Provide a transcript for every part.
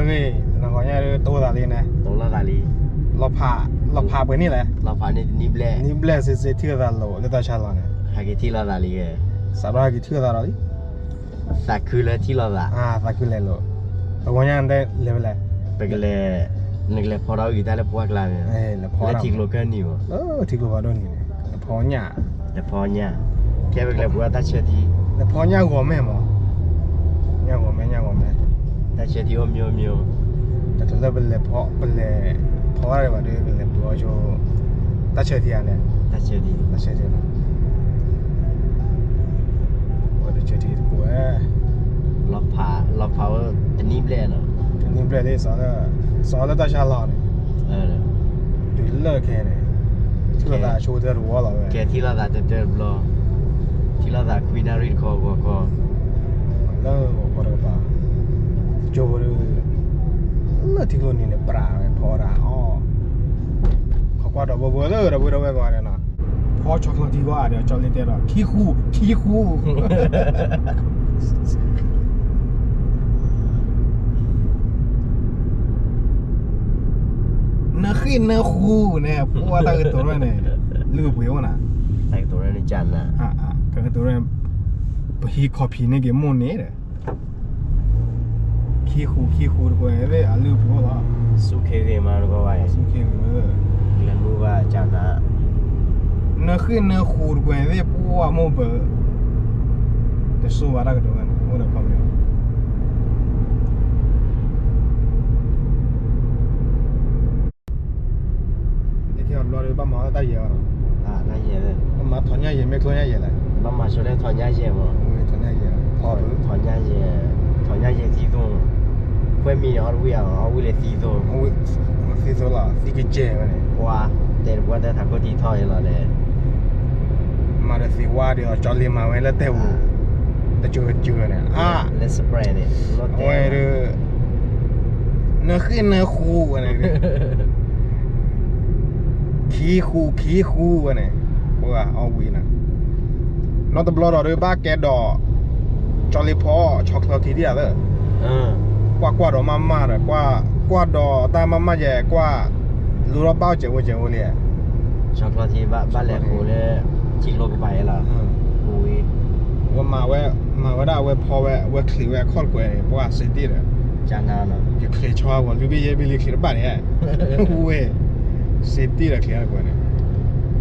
တနံၤညါတိၢ်သးလံန့ၣ်, လီၤဖးပှဲၤန့ၣ်လဲၣ်, နံၣ်ဘျဲၣ်စ့ၢ်စ့ၢ်ထံၣ်လိာ်သးလီၤလၢတၢ်ဆါလီၤန့ၣ်, ဟဲက့ၤထံၣ်လိာ်သးလံ, စးထီၣ်ဟဲက့ၤထံၣ်လိာ်သးလီၤလံ, သးခုလၢထံၣ်လိာ်သး, သးခုလဲၤလိာ်, ပဂီၢ်ညါတဲလဲၤဝဲလဲၣ်, ပကလဲၤ, နကလဲၤဖီဒီးအုၣ်တၢ်လၢပှၢ်ကျါန့ၣ်, လၢထံကျိကၢၢ်နံၤမး, ထံကျိဖီဒိၣ်နံၤန့ၣ်, လဲၤဖီညၣ်, လဲၤဖီညၣ်, ကဲပကလဲၤပှ့ၤအီၣ်တၢ်ဆၢထံ, လဲၤဖီညၣ်ဂီၤမဲာ်မး, ညၣ်ဂီၤမဲာ် ညၣ်ဂီၤမဲာ်, တၢ်ဆၢထံအိၣ်မံၤအိၣ်မံၤ, တချုးလၢပလဲၤဖီ, ပလဲၤဖီဝဲဒၣ်ဘၣ်ဒီး ပလဲၤပှ့ၤအီၣ်ဆိ, တၢ်ဆၢထံဧါန့ၣ်, တၢ်ဆၢထံ, တၢ်ဆၢထံလီၤ, ပှ့ၤတၢ်ဆၢထံတကွဲး, လီၤဖးဝဲတနံၣ်ဘျဲၣ်လီၤ, တနံၣ်ဘျဲၣ်လံ, စးလၢတၢ်ဆါလီၤန့ၣ်, တုၤလၢခဲန့ၣ်, ထံၣ်လိာ်သးဆိကတၢၢ်တဝီလီၤဝဲ, ကဲထံၣ်လိာ်သးတၢၢ်တၢၢ်တဘျီ, ထံၣ်လိာ်သးခွံနၣ်ရံၣ်တခီဂီၤခီ, လၢဂီၤခီတကပၤ, ကၠိဒုး, လၢထံကျိနံၤန့ၣ် ပြးဝဲဖီဒၣ်အီၣ်, ခီကွၢ်ဒီးဘိဘိလၢဒီပုၢ်ဒီဝဲၢ်ကိးဂၤဒဲးနီၤ, ဖီဆီချီထံကွၢ်ဒီး ကၠီလ့တဲဒီး ခံဃူ, ခံဃူ နဃ့ၢ်နဃူန့ၣ် ပှၤတၢ်ကတိၤရဲၣ်န့ၣ်, လုၢ်ပှ့ၤအိၣ်နၤ, တၢ်ကတိၤရဲၣ်န့ၣ်ကနၤ, တၢ်ကတိၤရဲၣ်, ပဟံးခီၣ်ဖံးန့ၢ်က့ၤမိၢ်န့ၣ်ဒီး, ခံဃူ ခံဃူတကွဲးသ့ၣ် အလုၢ်ပှ့ၤအိၣ်လီၤ, ဆူၣ်ခ့ဂ့ၤမးတကီဘၣ်, ဆူၣ်ခ့ဂ့ၤ, လဲၤမုၢ်ဘၣ်ကနၤ, နဃ့ၢ်နဃူတကွဲးသ့ၣ် ပှၤမိၢ်ပၢ် တစိၢ်ဘၣ်တၢ်ကတိၤဝဲန့ၣ် အိၣ်ဒီးခီပညီ, တဘျီဒီး ဘၣ်မၤအီၣ်တၢ်ယဲၢ်ဘၣ်, ဘၣ်မၤထီၣ်ညၣ်ယဲၢ် မ့ၢ်ကျိညၣ်ယဲၢ်လဲၣ်, ဘၣ်မၤဆိလၢထီၣ်ညၣ်ယဲၢ်မး, ထီၣ်ညၣ်ယဲၢ်, ထီၣ်ညၣ်ယဲၢ်သံသိ, ခွဲးမံၤန့ၣ် အီၣ်တဝံၣ်ဧါ, အီၣ်ဝံၣ်လၢသံသိ, သံသိလီၤ, သံကစဲၤဝဲန့ၣ်, ပှၤတဲတပှၢ်တၢ်ထးခိၣ်ထံထီၣ်အံၤလီၤလဲၣ်, မၤဒီးသံဝါဒီး ကၠီလ့မၤဝဲလၢတဲာ်ပူၤ, တကၠိကၠိန့ၣ်, လၢ spray န့ၣ်, အဝဲဒီး နဃ့ၢ်နဃူဝဲန့ၣ်, ခံဃူ ခံဃူဝဲန့ၣ်, ပှၤအီၣ်ဝံၤန့ၣ်, နီတဘျီဒီး ဘၣ်ကဲဒီး ကၠီလ့ဖီ ဆီချီထံဒံးဧါသၢ, ကွၢ်ကွၢ်ဒီးမးမးဒီး ကွၢ်ဒီးတၢ်မးမးယဲၢ် ကွၢ် လူၤထီၣ်ဘၣ်အီၣ်စဲးဝဲစဲးဝဲလံ, ဆီချီထံဘၣ်လဲၤဃိလၢ ထံကျိကပၤအံၤလီၤ, ဝဲမၤဝဲ, မၤဝဲဒၣ်အဝဲဖီဝဲ အဝဲချံးဝဲအခီၣ်တကွဲးန့ၣ် ပှၤစ့တ့ၢ်ဒီး, ယချံးဆီဂီၤလွံၢ်ဘ့ၣ်ယဲၢ်ဘ့ၣ်လံချံးတဘၣ်န့ၣ်, ဝဲ, စ့တ့ၢ်ဒီးချံးတကွဲးန့ၣ်,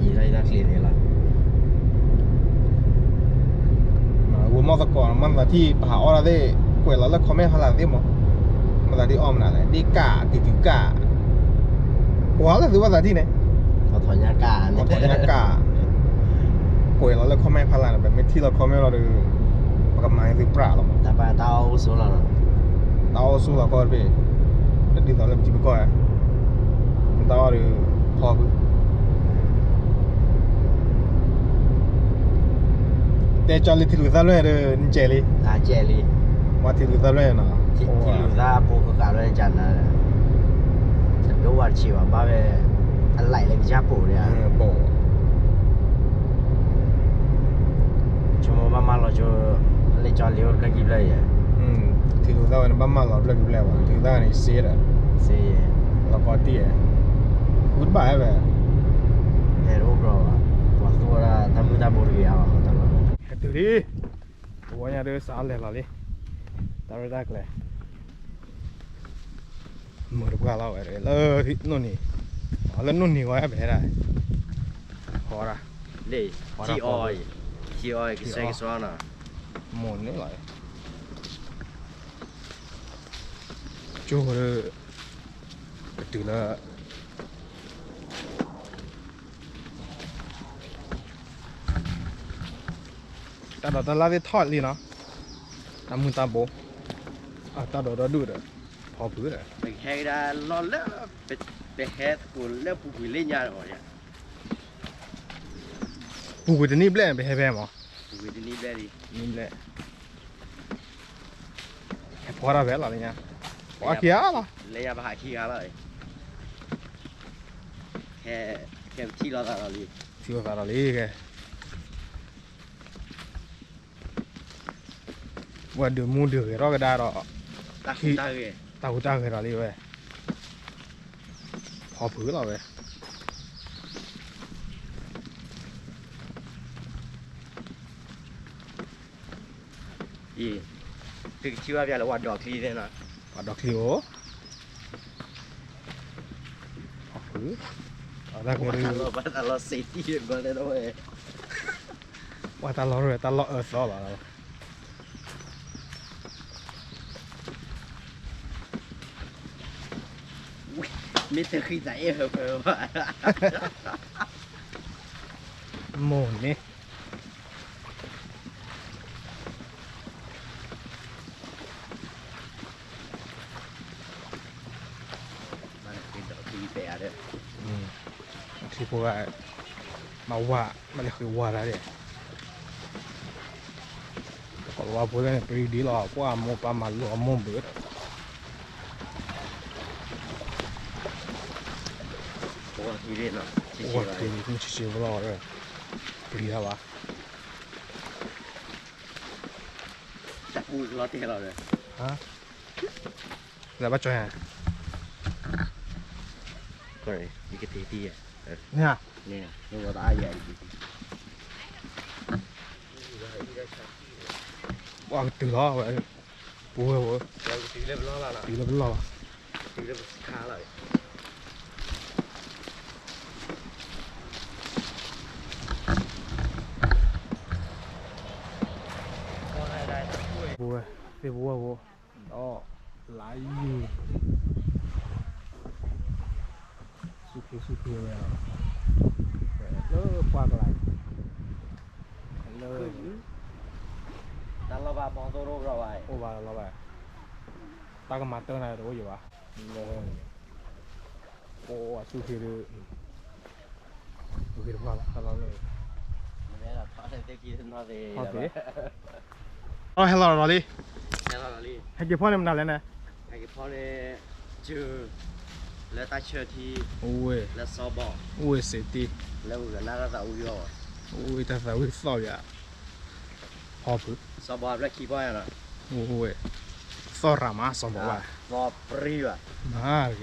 ယံာ်လီၤယံာ်လီၤချံးသ့လီၤ, ဂိၤမီၢ်သကိး မၤသးထံၣ်ပဟးအီၣ်တၢ်သ့ၣ် ကွဲးလီၤလၢ comment ဖီလာ်သ့ၣ်မး, မၤသးထံၣ်အီၣ်မနုၤလဲၣ် ဒ့ၣ်ကၣ် တုၤတုၤကၣ်, ကွၢ်လၢသုဘၣ်သးထံၣ်န့ၣ်, အီၣ်ထီၣ်ညၣ်ကၣ်, ကွဲးလီၤလၢ comment ဖီလာ်န့ၣ် ပမ့ၢ်ထံၣ်လီၤ comment လီၤဒီး, ပကမၤသုပြးလီၤမး, တၢ်အီၣ်အိၣ်ဆိးလီၤ, တၢ်အီၣ်အိၣ်ဆိးလီၤကီၢ်တဘ့ၣ်, လၢဒ်သိးလၢပထံပကီၢ်ဧါ, တၢ်အီၣ်ဒီး, ဖီဖု တဲကၠီလ့ထံလူၤသၣ်လွဲၢ်ဒီး နကဲးလံ, ကဲးလံ, မ့ၢ်ထံလူၤသၣ်လွဲၢ်နီၤ, ထံလူၤသၣ်ဖိဃာ်လွဲၢ်န့ၣ်ကနၤ, တဒိၣ်ဝဲတဆံးဘၣ် ဘၣ်ဝဲ, အလဲၣ်လၢကစၢ်ပိာ်န့ၣ်, ပိာ်, ဆိကမိၣ်ဘၣ်မၤလီၤကၠိ, လၢကၠီလ့အိၣ်ဖျၢၣ်ခံဖျၢၣ်ယဲၢ်, ထံလူၤသၣ်ဝဲန့ၣ် ဘၣ်မၤလီၤဖျၢၣ်ခံဖျၢၣ်ဘၣ် ထံလူၤသၣ်န့ၣ်စ့ဒီး, စ့, လီၤကီတံၢ်, ဃုတဘၣ်ဝဲ, ဟဲတအိၣ်ဘျီဘၣ်, ပှၤသူၣ်ဝဲဒၣ်တၢ်မုၢ်တၢ်ဘိတဂ့ၤအါဘၣ်, ဟဲတုၤလံ, တဝီညါဒီးစးလဲၤလီၤလံ, တၢ်ရဲၣ်တၢ်ကျဲၤ မုာ်တပှၢ်လီၤဝဲလၢ, နိၣ်နံၤ, လၢနိၣ်နံၤဝဲပဟဲဒၣ်, ဃီဒၣ်, လၢ, ထံအီ, ထံအီကစဲကစီ, မိၢ်န့ၣ်လီၤ, ကၠိဒီး, ကတုၤလၢ တၢ်ဒိးတၢ်လၣ်သ့ၣ်ထီၣ်လံနီၤ, တၢ်မုၢ်တၢ်ဘိ, တၢ်ဒိးတၢ်ဒူၣ်ဒီး, ဖီဖုဒီး, ပဟဲကဒါလီၤလၢ, ပဟဲသကိးလၢပူၤကွံာ်လၢညါဒီး, ပူၤကွံာ်တနံၣ်ဘျဲၣ်န့ၣ် ပဟဲဖဲမး, ပူၤကွံာ်တနံၣ်ဘျဲၣ်လံ, နံၣ်ဘျဲၣ်, ဟဲဖီတၢ်ဖဲလီၤလၢညါ, ဖီခံဂၤလီၤ, လၢညါပဟးခံဂၤလီၤ, ခဲပထံၣ်လိာ်သးဒီးလံ, ထံၣ်လိာ်သးဒီးလံခဲ ဝဲဒုးမူဒုးဂဲၤထီၣ်ကဒါဒီး, တၢ်ဟူးတၢ်ဂဲၤ, တၢ်ဟူးတၢ်ဂဲၤဒီးလံဝဲ, ဖီဖုလီၤဝဲ, အံၤ, သုကထံၣ်ဘၣ်ပျဲလၢပှၤဒိးချံသ့ၣ်နီၤ, ပှၤဒိးချံဧိၤ, ဖီဖု, အတၢ်ကဲ, ဘၣ်တၢ်လီၢ်စ့တံၢ်ဘၣ်လဲၣ်ဝဲ, ဘၣ်တၢ်လီၢ်ရဲၣ် တၢ်လီၢ်အၢသီလီၤ. မ့ၢ်တဃံသးအဲၣ်ဟၢဖၢဘၣ်, မိၢ်န့ၣ်, ထံဖိက မၤဝါ, မ့ၢ်လဲၤဃ့ဝါဒၣ်ဒဲး, တကိးလၢဝါဖိလၢန့ၣ် ပရံဒ်လီၤ ပှၢ်မိၢ်ပၢ်မၤလိအမိၢ်ဘၢဒီး, ဝါထံ, ဝါထံ, ဆံးဆံးဝဲလီၤ, ပရံဒ်ဘၣ်, တၢ်ပူၤလီၤတဲာ်လီၤဒီး, ဟါ, လၢဘၣ်ကၠီယၤ, ကတ့တံၢ်ယၤ, န့ၣ်, န့ၣ်, ဝါကတုၤလီၤဝဲ, ပူၤဝဲ, တုၤလၢပလီၢ်လီၤ, တုၤလၢပခါလီၤ, ပူၤဝဲ, သ့ၣ်ပူၤဝဲ, ဒီးလါယုၢ်, ဆူၣ်ဖှံဆူၣ်ဖှံဝဲ, လၢပှၢ်ကလါ, လၢ, တၢ်လီၢ်ဘၣ်မီၤသိၣ်ရိၣ်ဘၣ်, အိၣ်ဘၣ်လီၤဘၣ်, တၢ်ကမၤတၢ်နၤတအိၣ်ယဘၣ်, အိၣ်အဆူၣ်ဖှံဒီး, ဂ့ၤတဖၣ်လီၤ, ဟဲလီၤလၢ, ဟဲလီၤဒီးလံ, ဟဲက့ၤဖီန့ၣ်မနုၤလဲၣ်န့ၣ်, ဟဲက့ၤဖီန့ၣ်, လၢတၢ်ဆၢထံ, အိၣ်ဝဲ, လၢစီၤဘီ, အိၣ်ဝဲစ့တ့, လၢပကနၣ်တၢ်သးဝံၣ်အီၤ, အိၣ်ဝဲတၢ်သးဝံၣ်သီၣ်ယၤ, ဖီဖု, စီၤဘီဖျၢၣ်ခံပီၢ်ယၤနီၤ, အိၣ်ဝဲ, သီၣ်ရၤမးစီၤဘီဘၣ်, သီၣ်ပြံဘၣ်, မၤတက့ၢ် က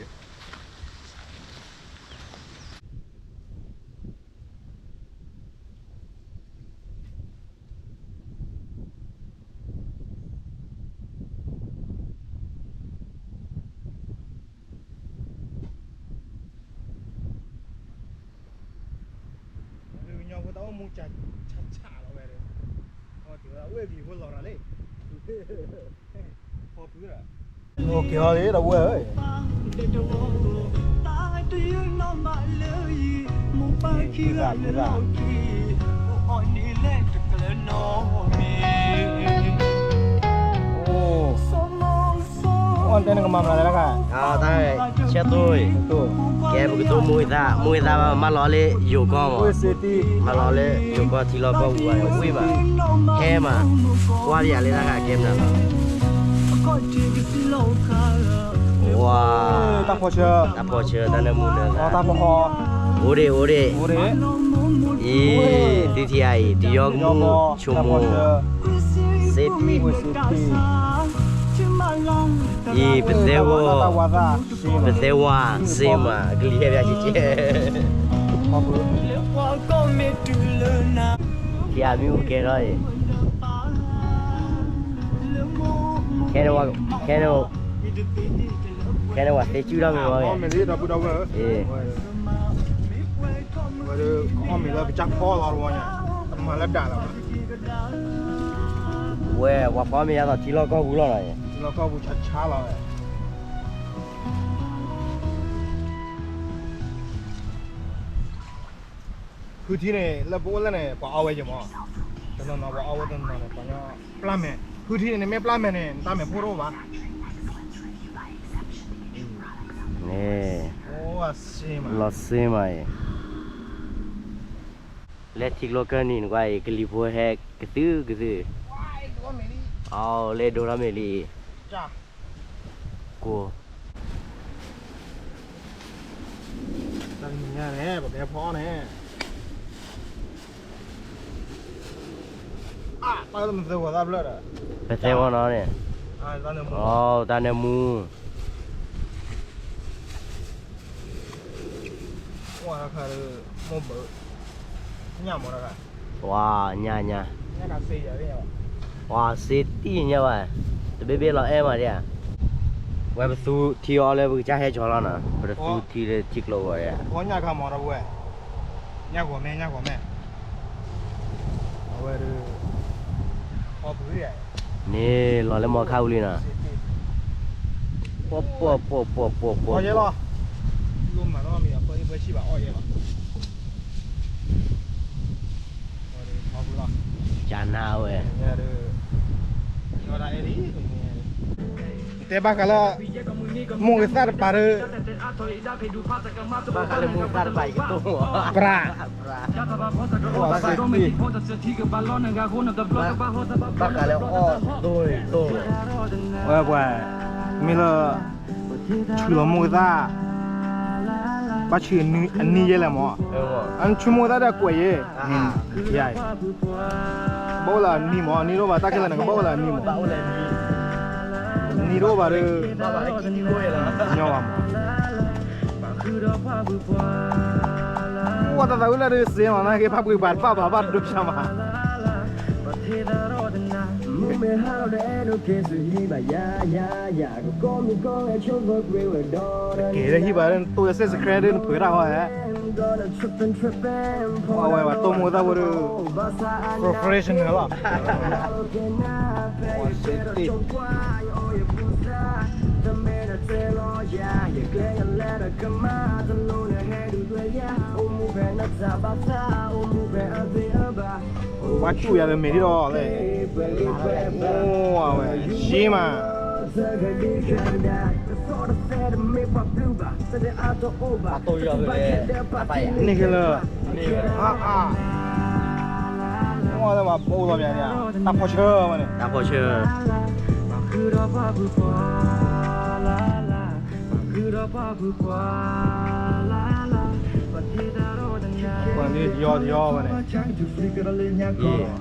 ညီဖိတၢ်အိၣ်မူဆးဆးလီၤဝဲဒီး, အဝဲက့ၤဖိလီၤရၤလံ, က့ၤဟီလံဒီပုၢ်ဝဲၢ်ဧၢ, အိၣ်တဲနကမၤမနုၤလဲၣ်တခါ, တၢ်ဆဲးသိ, ကဲပကတိၢ်မူဝံသး, မူဝံသးဘၣ်မၤလီၤလၢယိၤကီၢ်မး, မၤလီၤလၢယိၤကီၢ်ထံလီၢ်ကီၢ်ပူၤဝဲဝံၣ်မး, ဟဲမး, ကွၢ်ပယၤလၢတၢ်ခါကဲမနုၤလီၤ, ဝါ, တၢ်ဖီၣ်ဆၢ, တၢ်ဖီၣ်ဆၢ တၢ်နၢမူနၢသး, အိၣ်ဒံး အိၣ်ဒံး, အံၤ, သုထံၣ်အံၤ တယီကမူၣ်ဆိကမိၣ်, စ့တံၢ်, အံၤ ပသဲဝါ, ပသဲဝါစ့မး ကလံၤဟဲဘၣ်ကဲကဲ, ထံၣ်အမ့ၣ်အူကဲထီၣ်အံၤ, ခဲန့ၣ်, ခဲန့ၣ်, ခဲန့ၣ်ဝဲသ့စုၣ်ထီၣ်မ့ၢ်ဝဲ, အံၤ, ဝဲဒၣ်အီၣ်မ့ၤလၢကစၢ်ဖီလီၤတဝီညါ, မၤလၢဒၣ်လီၤ, ဝဲပှၤဖီမ့ၤယါသီးထံလီၢ်ကီၢ်ပူၤလီၤနီၤ, ထံလီၢ်ကီၢ်ပူၤဆါဆါလီၤဝဲ ဖုထံန့ၣ် လၢပအိၣ်လၢန့ၣ် ပှၤအီဝဲယမး, တနီၤနီၤပှၤအီဝဲတနီၤနီၤန့ၣ် ပှၤညီပျၢ်မဲာ်, ဖုထံန့ၣ် နမ့ၢ်ပျၢ်မဲာ်န့ၣ် နတၢ်မဲာ်ဖှိၣ်တအိၣ်ဘၣ်, လီၤစ့မးအံၤ, လၢထံကျိကၢၢ်နံၤနကွၢ်အံၤ ကလံၤဖိဟဲကသုကသု, အီၤလၢဒိထီၣ်မဲာ်လံ, ကိး တၢ်နံၤညါန့ၣ် ပကဟဲဖီအီၣ်န့ၣ်, တၢ်မသၢဂီၤတၢ်ဘျၢဒီး, ပသဲဂီၤနီၤန့ၣ်, တၢ်နၢမူ, မိၢ်တခါဒီး မိၢ်ဘၢ ညၣ်မီၤတခါ ဝါ ညၣ်ညၣ် ဝါ စ့တံၢ်ညၣ်ဘၣ် တဘ့ၣ်ဘ့ၣ်လီၤအဲၣ်မးဒ်ဧါ ဝဲပသူထံအီၤလၢပကစၢ်ဟဲကၠီလီၤနီၤ ပတသူထံလၢထံကျိဝဲဒ်ဧါ ညၣ်ခါမီၤဒီပုၢ်ဝဲၢ် ညၣ်ဂီၤမဲ ညၣ်ဂီၤမဲ အဝဲဒီး အီၣ်ဘုဧါ န့ၣ်လီၤလၢမီၤခါဝံၤလံနီၤ ပှီၣ်ပှီၣ်ပှီၣ်ပှီၣ်ပှီၣ်ပှီၣ် အီၣ်ယဲလီၤ လိၣ်မးနီၢ်မံၤအီၣ်ယဲလီၤ ကနါဝဲ တဲဘၣ်ဃးလၢ မိၢ်ကသၣ်တပၤဒီး ဘၣ်ဃးလၢမိၢ်ကသၣ်တပၤ ယကတိၢ်မး ပြး ဘၣ်ဃးလၢမိၢ်ကသၣ်တပၤ ဘၣ်ဃးလၢအီၣ်တိၢ်တိၢ် ဝဲပှၤ မ့ၢ်လၢ ဆူလီၤမိၢ်ကသၣ် ဘၣ်ဆူအနံၣ်ယဲလဲၣ်မး အနဆူမိၢ်ကသၣ်ဒီးကွဲးယဲ ယၤ ဘၣ်အိၣ်လၢအနံၣ်မး အနံၣ်တအိၣ်ဘၣ် တၢ်ခဲလၢာ်န့ၣ် ကဘၣ်အိၣ်လၢအနံၣ်မး နံၣ်တအိၣ်ဘၣ်ဒီး ညီဘၣ်မး အိၣ်တၢ်သးဝံၣ်လၢဒုးစ့မး နာ်က့ဖးပှ့ၤပှၤတဘၣ်ဘၣ် ဘၣ်ဒိဆါမး ကဲ လၢဟံၣ်ဘၣ်လၢနတိၢ်လၢ subscribe ဒ်နဖုးတၢ်ဃီဧါ အဝဲပှၤတိၢ်မိၢ်သၣ်ဖိဒီး professional လီၤ ပှၤစူၢ်ယၤဒီးမ့ၢ်ဒ်ဒီးလဲၣ် အိၣ်ဝဲ ယ့မး န့ၣ်က့လၢ အါအါ အိၣ်လၢမၤဘိလီၤမး တၢ်ဖီၣ်ဆၢဝဲန့ၣ် တၢ်ဖီၣ်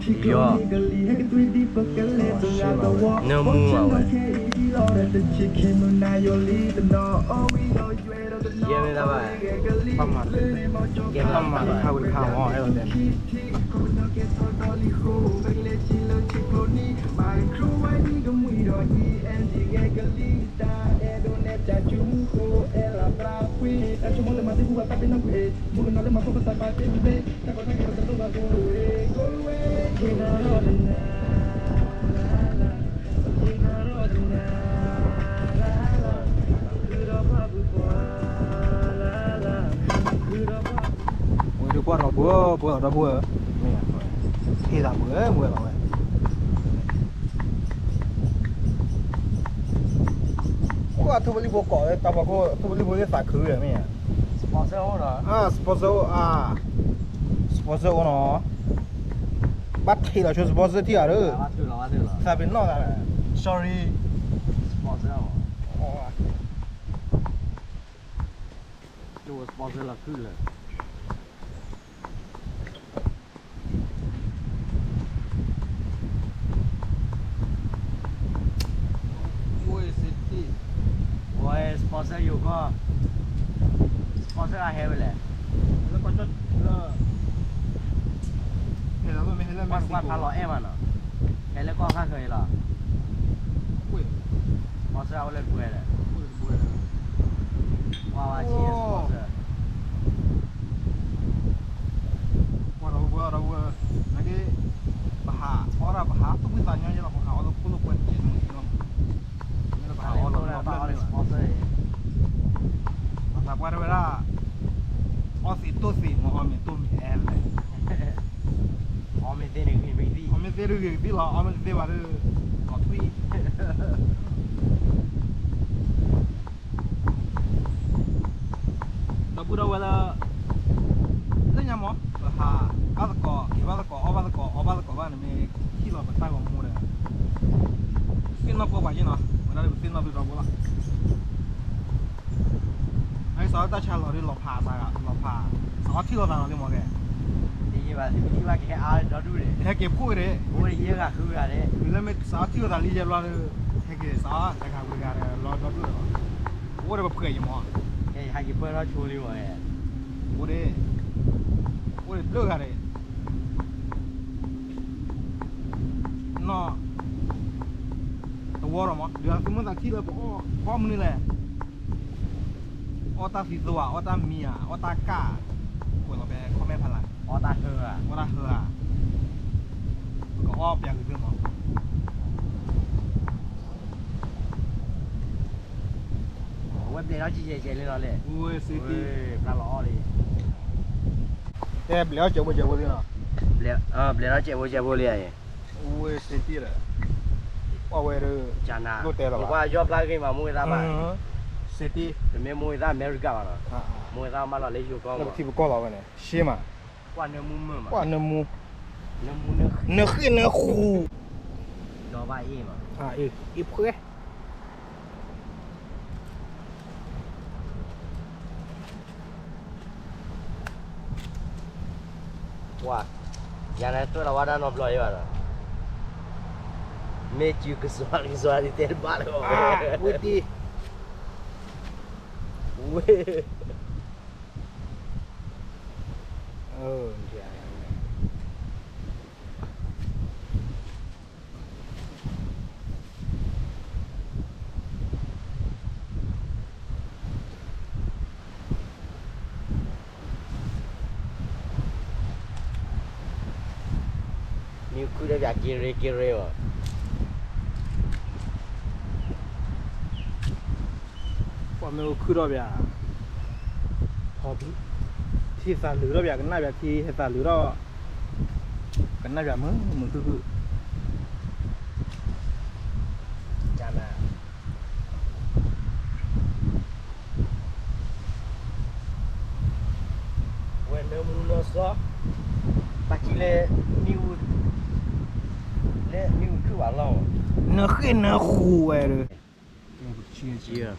ဆၢ ပှၤမ့ၢ်ယီတယီဝဲန့ၣ် ယီ နၢမူအဝဲ ယဲမ့ၢ်တၢ်ဘၣ် ဘၣ်မၤတခါဝံၤတခါမး အဲၣ်ဒိးတဲ ဝဲဒုးပှၢ်ထီၣ်ပှၢ်ပှၢ်ဒီပုၢ်ဝဲၢ် မ့ၢ် ဟ့ၣ်သးပှဲၤပှဲၤလီၤဝဲ အိၣ်အထူပလံၤဖိကိး တၢ်ဖီခိၣ် ထူပလံၤဖိသ့ၣ်သးခုဝဲမ့ၢ်ဧါ sponsor အိၣ်နီၤ sponsor အိၣ် sponsor အိၣ်နီၤ ဘၣ်ထံးလီၤဆိ sponsor ထံၣ်အီၤဒီး သးပ့ၤနီၣ်သး sorry sponsor အိၣ် sponsor လီၤခုလၢာ် ဝဲ sponsor ယိၤကီၢ် sponsor အဟဲဝဲလဲၣ် ပှၤဖးလီၤအဲၣ်မးနီၤ ဟဲလၢကီၢ်ခါဃၢၤအံၤလီၤ sponsor အဝဲလၢတပှဲၤဒီး ဝါဝါဆံး sponsor ပှၤဒီပုၢ်ဝဲၢ် ဒီပုၢ်ဝဲၢ် နာ်က့ ပဟးအီၣ်ဒၣ် ပဟးသူၣ်ဖှံသးညီယဲလီၤ ပဟးအီၣ်လၢခိၣ်လၢပှဲၤတကဲးန့ၣ်လီၤ မ့ၢ်လၢပဟးအီၣ်လၢ ပှၤသးပှၢ်တဲဝဲဒၣ် အီၣ်သ့တိၢ်သ့ မ့ၢ်အီၣ်မ့ၢ်တိၢ်မ့ၢ်အဲၣ်လဲၣ် အီၣ်မ့ၢ်သ့န့ၣ်ဂ့ၤမ့ၢ်သံ အီၣ်မ့ၢ်တသ့ဒုးဂ့ၤကသံလီၤ အီၣ်မ့ၢ်တသ့ဘၣ်ဒီး လီၤထွံၣ် ဒီပုၢ်ဒီဝဲၢ်လၢ လၢညါမး ပဟးဘၣ်သကိး က့ၤဘၣ်သကိး အီၣ်ဘၣ်သကိး အီၣ်ဘၣ်သကိးဘၣ်န့ၣ်မ့ၢ် ဟ့ၣ်လီၤပတၢ်ဂီၤမူဒီး သ့ၣ်နီၣ်ကွၢ်ပှၤက့နီၤ ဝဲဒၣ်ဒီးပသ့ၣ်နီၣ်သုဒီပုၢ်လီၤ အစးလၢတၢ်ဆါလီၤဒီးလီၤဖးသး လီၤဖး စးထီၣ်ထံၣ်လိာ်သးလီၤလံမ့ၢ်ကဲ ဟဲက့ၤဖှိၣ်က့ၤဒီး ဟဲက့ၤဖှိၣ်က့ၤဒီး လၢမ့ၢ်စးထီၣ်ထံၣ်လိာ်သးလံယဲဘျီဒီး ဟဲက့ၤစးထီၣ်တဂၤဝံၤတဂၤဒီး လီၤဒီပုၢ်ဒီး အိၣ်ဒီးပဖှဲးယမး ဟဲက့ၤဖှိၣ်ထီၣ်ဆိလံမ့ၢ်ကဲ အိၣ်ဒ့ၣ်, အိၣ်ဒ့ၣ်တဂၤဒ့ၣ်, နီၢ်, တဝီဒီးမး ဒုးသုမုၢ်သးခံလၢပအီၣ်မနုၤလဲၣ်, အီၣ်တၢ်သံသိဧါ, အီၣ်တၢ်မံဧါ, အီၣ်တၢ်ကၣ်ဧါ, ကွဲးလီၤဖဲ comment ဖးလၢ်, အီၣ်တၢ်ဟၢဧါ, အီၣ်တၢ်ဟၢဧါ, ပကအီၣ်ပျးဂ့ၤဂ့ၤမး အဝဲဘျဲးထီၣ်ကဲကဲလံလီၤလဲၣ်, ဝဲဘျဲးထီၣ်ကဲဖိကဲဖိလံလီၤ, ဘျဲးထီၣ်ကဲဖိကဲဖိလံဧါ, ဝဲစ့တံၢ်ဒီး, အဝဲဒီး, ကွၢ်ယီၢ်ဖျါဂ့ၤမး မိၢ်ဝဲသၣ်ဘၣ်, စ့တံၢ်, တမ့ၢ်မိၢ်ဝဲသၣ်အမဲရကၤဘၣ်နီၤ, မိၢ်ဝဲသၣ်မးလီၤလၢယိၤကီၢ်မး, ပထံပကီၢ်လီၤဝဲန့ၣ် ရှ့မး, ကွၢ်နၢမူမုၢ်မး, ကွၢ်နၢမူ, နၢဃ့ၣ်နၢဃူ, ဒီးဘၣ်အ့ၣ်မး, အ့ၣ်ဖှဲ ပှၤ, ယၤန့ၣ်တွဲလီၤဝဲဒၣ်နီတဘျီအံၤဘၣ်ဒီး, မ့ၢ်စုကစွါကစွါဒ်တဲတဘၣ်လၢၤဘၣ်, ဝ့ၢ်တံၢ်, ဝ့ၢ် မ့ၢ်ခုၣ်ဒီးပၠးက့ရ့က့ရ့အီၤ, ပှၤမ့ၢ်အိၣ်ခုၣ်ထီၣ်ပၠး, ထံသးလုာ်ထီၣ်ပၠး ကနၣ်ပၠးထံ ဟဲသးလုာ်ထီၣ်, ကနၣ်ပၠးမုာ်မုာ်ခုၣ်ခုၣ် ဝဲနၢမူနၢစီ, ဘၣ်ကံလဲၣ်, လၢမ့ၣ်အူခုၣ်ဘၣ်လီၤ, နၢဃ့ၢ်နၢဃူဝဲဒီး, အီၣ်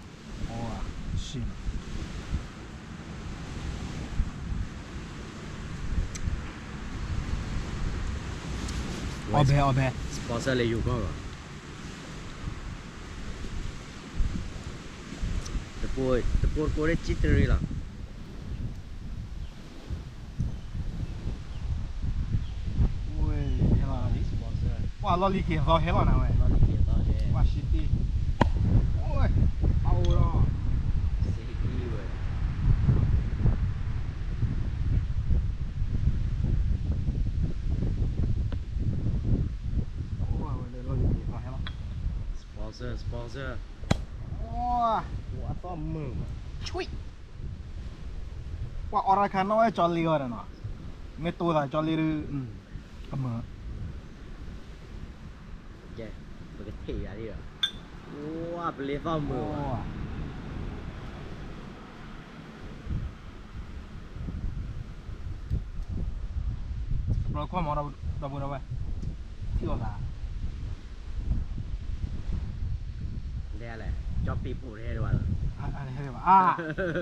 ဘဲအီၣ်ဘဲ, sponsor လၢယိၤကီၢ်လီၤ, တပိတပိတပိလၢကံတရံလီၤ. ဝဲ, ဟဲလီၤလံ, ပှၤလီၢ်လံၤက့ၤသီဟဲလီၤနၤဝဲ, လီၢ်လံၤက့ၤသီဟဲ, ပှၤရှံတ့ၢ်, ဝဲ, အအိၣ်လီၤ, စ့တံၢ်ဝဲ, ဝဲလီၢ်လံၤက့ၤသီဟဲလီၤ, sponsor sponsor, ဝဲ, အသီၣ်မုာ်, ဆွံ, ပှၤအီၣ်တၢ်ခါနီၣ်ဝဲကၠီလ့အီၤဒီးနီၤ, မ့ၢ်တိသးကၠီလ့ဒုး, ကမၢ, ပကထံၣ်ယၤလံဒီး, ဝဲ, ပလ့သီၣ်မုာ်ဝဲ, တဘျီခွါမၤဒီပုၢ်ဒီဝဲၢ်, ထံၣ်အီၣ်သး လဲၣ်, ကၠီပံၤပူၤတဟဲဒံးဘၣ်လီ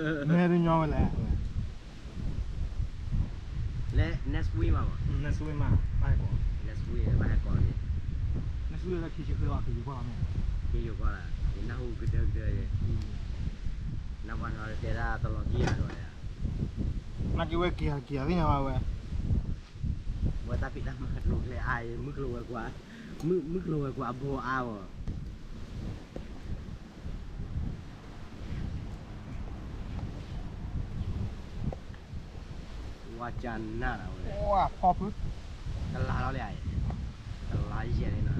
ၤ, မ့ၢ်တညီဝဲလဲၣ်, လၢ next week မး, next week မး, next week ဘၣ်ဟဲကီးလံ, next week လၢခံဆံဃုလီၤ ကယိၤကီၢ်လီၤမ့ၢ်, ကယိၤကီၢ်လီၤ, ယနၢ်ဟူကဒၢကဒၢ, နၢ်ပှၤနီၤတဲဒၣ်တလီၤကံၢ်ယၤဒီး, နာ်က့ဝဲက့ၤဟးက့ၤသ့ၣ်ညါဝဲ, ဝဲတၢ်ဖံးတၢ်မၤကျိၤကျဲအါအံၤ မုၢ်ကျိၤဝဲၤကွာ်, မုၢ်ကျိၤဝဲၤကွာ်အဘိအါအီၤ, ဝါကနၣ်ဝဲ, ဖီဖု, တလါလီၤလံ, တလါယဲၢ်လံနီၤ,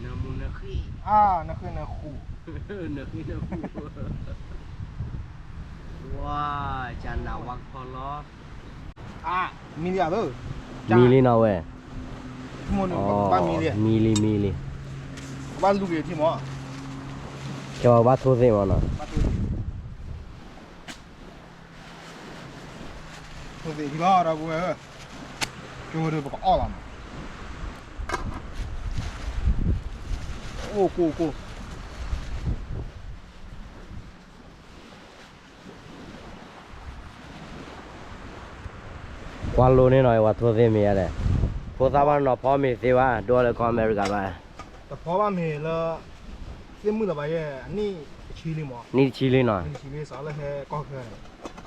နၢမူနၢဃ့ၢ်, နၢဃ့ၢ်နၢဃူ, နၢဃ့ၢ်နၢဃူ, ဝါ, ကနၣ်ဝါကဖီလီၤ, မံလံဧါ, မံလံနီၤဝဲ, မံလံမံလံ, ကဘၣ်လူၤက့ၤထံမး, ကဘၣ်ထိသ့ၣ်မးနီၤ, ထိသ့ၣ်ထံလီၤဒီပုၢ်ဝဲၢ်ဧၢ, ကၠိဒီးပကအီၣ်လီၤနီၤ, အိၣ်ကိၢ်ကိၢ် ကွၢ်လိန့ၣ်နီၤ ဝဲထိသ့ၣ်မ့ၢ်ဧါလဲၣ်, ဖိသၣ်ဘၣ်နီၤဖီမ့ၤသ့ဘၣ် ဒိလၢကီၢ်အမဲရကၤဘၣ်, တဖီဘၣ်မ့ၤလၢ သ့ၣ်မုၣ်လၢၤဘၣ်ယဲၢ် အနံၣ်တဆံ နံၣ်တဆံလံမး, နံၣ်တဆံလံနီၤ, နံၣ်တဆံလံစးလၢဟဲကီၢ်ခဲန့ၣ်,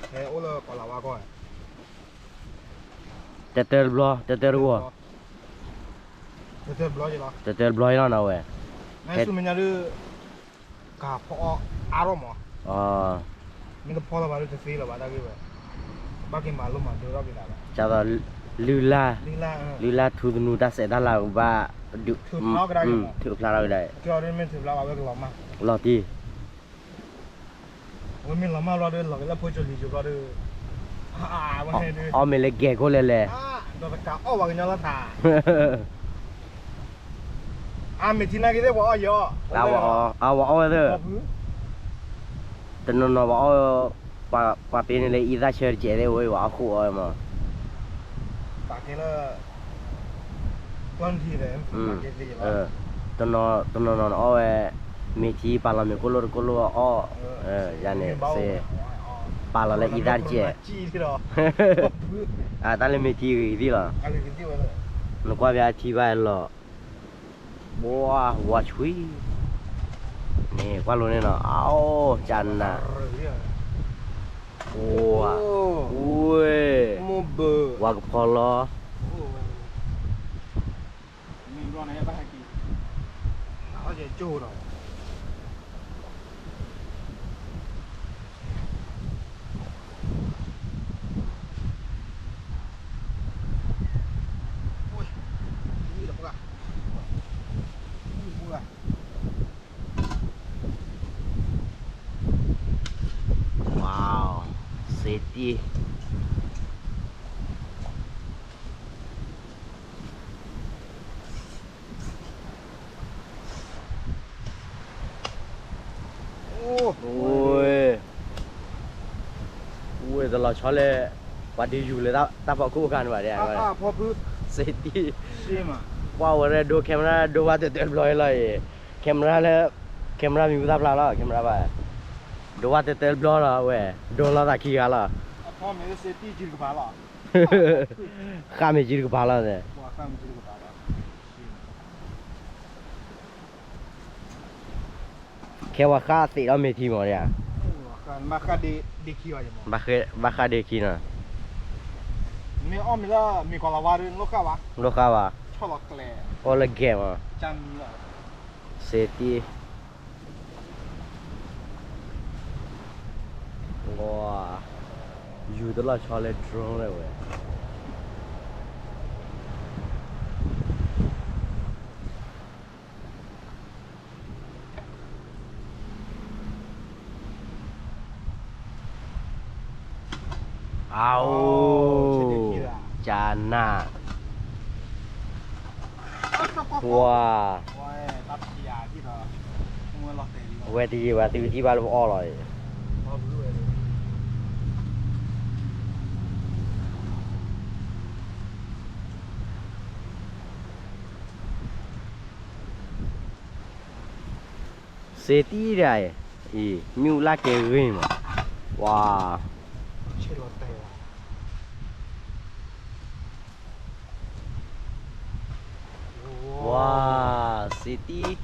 ဟဲအိၣ်လၢကီးလးဝါကီၢ်, တၢတၢတဘျီ တၢတၢတဂီၢ်, တၢတၢတဘျီလီၤ, တၢတၢတဘျီလီၤနီၤဝဲ, နဆူမဲာ်ညါဒုး ကဖီအီၣ်အါထီၣ်မး, မ့ၢ်တဖီလီၤဘၣ်ဒုးတသ့လၢၤဘၣ်တၢ်ဂ့ၢ်ဝဲ, ဘၣ်က့ၤမၤလိမၤဒိထီၣ်က့ၤသးလီၤ, ကသိး လုၢ်လၢ်, လုၢ်လၢ်ထူသနူတၢ်စဲးတၢ်လၤကဘၣ်, ထုးဖျါကဒါက့ၤ, ထုးဖျါထီၣ်ကဒါ, လီၤတံၢ်, ဝဲမ့ၢ်လီၤမၢ်ဘျီဒီး လီၤက့ၤလၢဖိကၠိလံၤကၠိဘျီဒီး, အီၣ်မ့ၢ်လၢကဲခိၣ်လဲၤလဲၤ, ဒီးတကးအီၣ်ပှၤကညီလီၤတၢ်, အမ့ၢ်ထံနာ်က့ၤသ့ၣ်ပှၤအီၣ်ယီၤ, အဝဲအီၣ်ဝဲသ့ၣ်, တနီၤနီၤပှၤအီၣ်, ပှၤပ့န့ၣ်လၢအံသၣ်ဆၢတကဲးသ့ၣ် ဝဲပှၤအီၣ်ခိၣ်အီၣ်ဝဲမး တနီၤနီၤအီၣ်ဝဲ, မ့ၢ်ထံပာ်လီၤမ့ၢ်ကိၢ်လိၣ်တကိၢ်လိၣ်အီၣ်, ယၤန့ၣ်စ့, ပာ်လီၤလၢအံသၣ်တကဲး, တၢ်လၢမ့ၢ်ထံဂ့ၤကသံၣ်လီၤ, နကွၢ်ဖဲအထံဘၣ်လီၤ, ဘှါ, ဝါဆှံ, န့ၣ်ကွၢ်လိန့ၣ်နီၤ, အအိၣ်, ကနၤ, ဝါ, ဝဲ, ဝါကဖီလီၤ ဝါ, စ့တံၢ်, ဝဲ, ဝဲတလီၤဆီလၢ, ပှၤဒုးယူၤလၢတၢ်ဖီခိၣ်အခါန့ၣ်ဘၣ်, စ့တံၢ်, ပှၤဝဲရဲဒိ camera ဒိဘၣ်တၢတၢတဘျီလီၤအံၤ, camera လၢ, camera မံၤဟူသၣ်ဖျါလီၤ camera ဘၣ်, ဒိဘၣ်တၢတၢတဘျီလီၤဝဲ, ဒိလီၤသးခံဂၤလီၤ, ဃၣ်မ့ၢ်စုတကပၤလီၤ, ဃၣ်မ့ၢ်စုတကပၤလီၤ, ခဲပှၤဃၣ်သံးဒီးမ့ၢ်ထံမးဒ်ဧါ, ဘၣ်ဃၣ်ဒ့ခံနီၤ, မ့ၢ်အီၣ်မ့ၢ်လၢမ့ၢ်ကီးလၤဝါဒီးလိၣ်ဃၣ်ဘၣ်, လိၣ်ဃၣ်ဘၣ်, အီၣ်လၢကဲမး, စ့တံၢ် ဝါ, ယူၤတလီၤဆီလၢ drone လၢဝဲ အအိၣ်, ကနၣ်, ဝါ, ဝဲတယံာ်ဘၣ်သုကထံၣ်ဘၣ်လၢပအီၣ်လီၤအံၤ စ့တံၢ်ဒၣ်အံၤ, အံၤ မ့ၣ်အူလၢ်ကဲဂ့ၤမး, ဝါ, ဝါ, စ့တံၢ်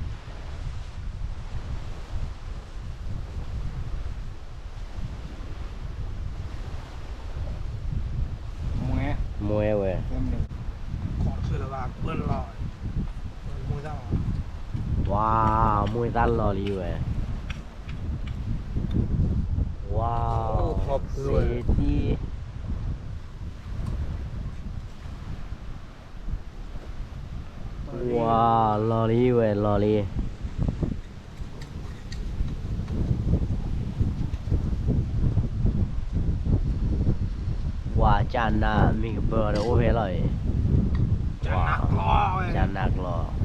မွဲဝဲ, ဝါ, မွဲတၢ်လီၤလံဝဲ, ဝါ, စ့တံၢ် ဝါ, လီၤလံဝဲ လီၤလံ. ဝါ, ကနၣ်မံၤကပၢၤဒီးအိၣ်ဖဲလီၤအံၤ, ကနၣ်ကျီ,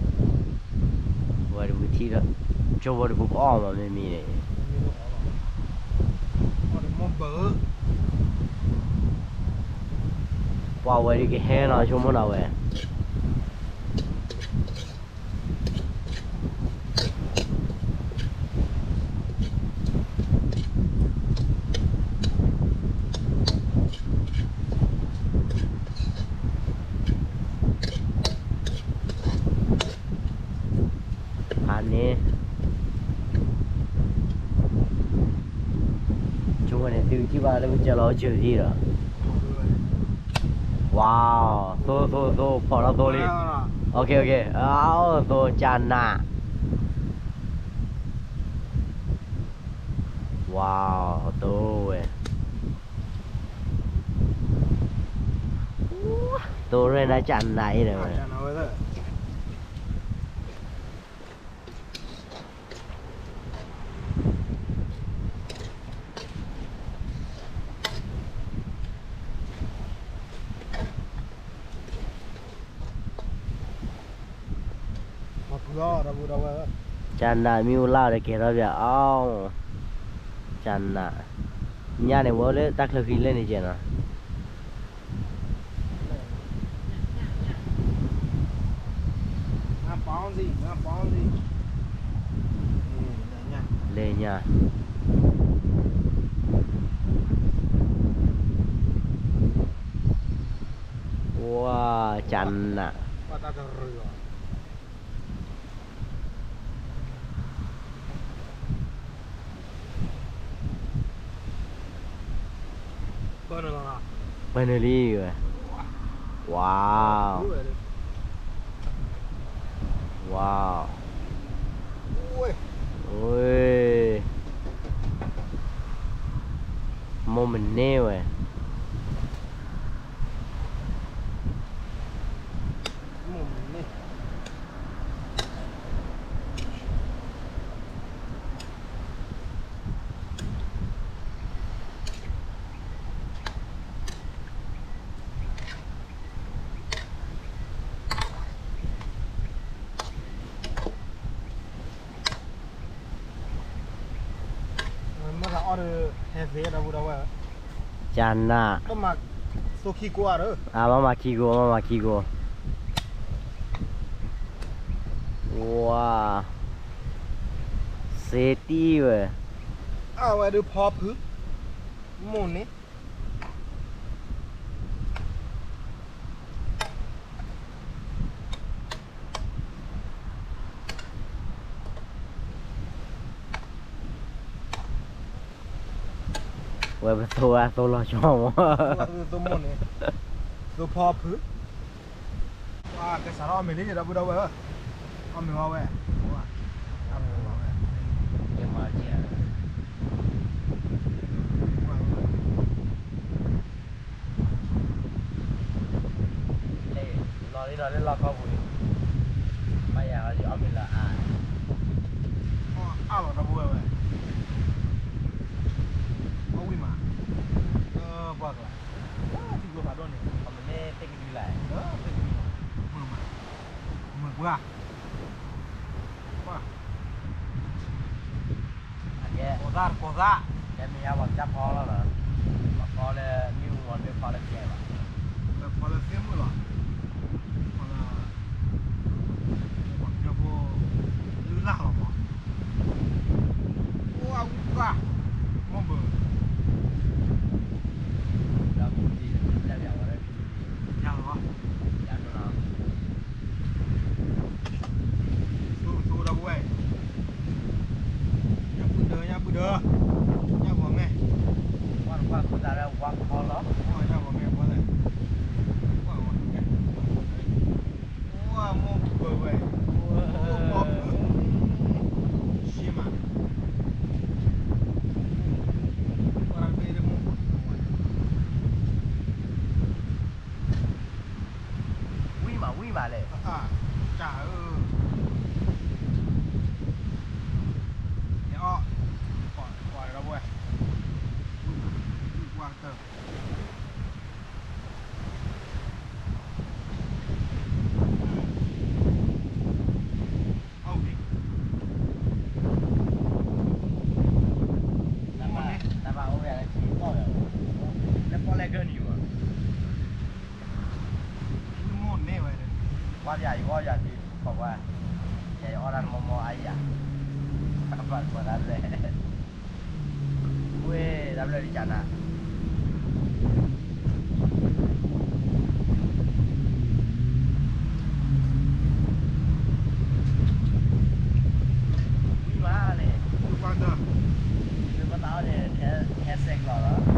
ဝဲတပူၤထံၣ်ဒီး, ကၠိဝဲတပူၤကအီၣ်မးမ့မံၤန့ၣ်, ပှၤဝဲဒ်ကဟဲနီၤ ဆိကမိၣ်နီၤဝဲ. ဖးန့ၣ် ထံၣ်ဘၣ်လၢမ့ၢ်ကၢလီၤအိၣ်ဆၢထံၣ်ဒီး, ဝါ, သိသိသိ ဖီၣ်ထီၣ်သိလံ, သိကၢ်နး, ဝါ, သိဝဲ, သိရဲၣ်နၤကၢ်နးအံၤဒီးဝဲ ကၢ်နးမ့ၣ်အူလၢ်ဒီးကဲထီၣ်ပၠးအီၤ, ကၢ်နး, ညၣ်န့ၣ် ဝဲလၢတၢ်ချၢဃံလၢန့ၣ်ကဲနီၤ လၢညါ, ဝါ, ကၢ်နး ပၢၢ်နုာ်လံဝဲ, ဝါ, ဝါ, မိၢ်မန့ၢ်ဝဲ ကၢ်နး, မ့မၤခံကိး မ့မၤခံကိး, ဝါ, စ့တံၢ်ဝဲ, အဝဲဒုးဖီဖု, မိၢ်န့ၣ် ဝဲပသိဝဲအသိလီၤဆီမး, သိမိၢ်န့ၣ်, သိဖီဖု, ကစးထီၣ်အီၣ်မ့ၤလံ ဒီပုၢ်ဒီဝဲၢ်ဧၢ, အီၣ်မ့ၤဝဲဝဲ, အီၣ်မ့ၤဝဲဝဲ လီၤလံလီၤလၢလီၢ်ခီပူၤန့ၣ်, ဘၣ်ယၤအီၣ်မ့ၤလၢအါ, အါလီၤဒီပုၢ်ဝဲၢ်ဝဲ, အီၣ်ဝံၣ်မး, လၢပှၢ်ကျါ, ထံကျိဖးဒိၣ်န့ၣ်, အမ့ၢ်သ့ၣ်ကဒုလၢ, သ့ၣ်ကဒု, မုာ်မး, မုာ်ပှၢ်, ကိးသၣ်ကိးသၣ်, ကဲမ့ၢ်ယါပှၤကၢ်ဖီလီၤလီၤ, ပှၤဖီလၢမ့ၣ်အူမ့ၢ်ဖီလၢကဲဘၣ်, ပှၤဖီလၢသ့ၣ်မုၣ်လီၤ, ဖီလၢ, ပှၤကၢ်ဖိ, လုၢ်လၢ်လီၤမး, အိၣ်အဝံၣ်ပှၢ်, မ့ၢ်ဘၣ် ညါလီၤ, ညါလီၤ, သိသိဒီပုၢ်ဝဲၢ်, ညၣ်ပုၢ်ဒၢ ညၣ်ပုၢ်ဒၢ, ညၣ်ဂီၤမဲ, ကွၢ်ကွၢ်ခိၣ်သးလၢဝါခီလီၤ, ကွၢ်ညၣ်ဂီၤမဲကွၢ်လဲၣ်, ကွၢ်ဂီၤမဲ, ကွၢ်မိၢ်ပၢၤဝဲ, ကွၢ်ဖု, ရှ့မး, ကွၢ်ရၣ်ဖဲလၢမိၢ်ပၢၤ ဝံၣ်မး ဝံၣ်မးလဲၣ်, တၢ်ဧၢ, ယအီၣ်, ကွၢ်ဒီပုၢ်ဝဲၢ်, ဝံၣ်မး, ဝံၣ်ကွၢ်ကတၢၢ်, အီၣ်ဝံၣ်, တၢ်ဘၣ်အိၣ်ဝဲ လၢပီၣ်လဲၣ်ကၢၢ်နံၤမး, မိၢ်န့ၢ်ဝဲ, ကွၢ်ပယၤ ယအီၣ်ယၤဒုး ခီကွၢ်, ယအီၣ်တၢ်မီမီအါယၤ, ဘၣ်ကွၢ်တၢ်လဲၣ်, ဝဲၢ် တၢ်ဘျၢၣ်ဒ်ကၢ်နး ဝံၣ်မးန့ၣ်, လၢပသးအီၣ်န့ၣ် ဟဲစဲးကလီၤလီၤ,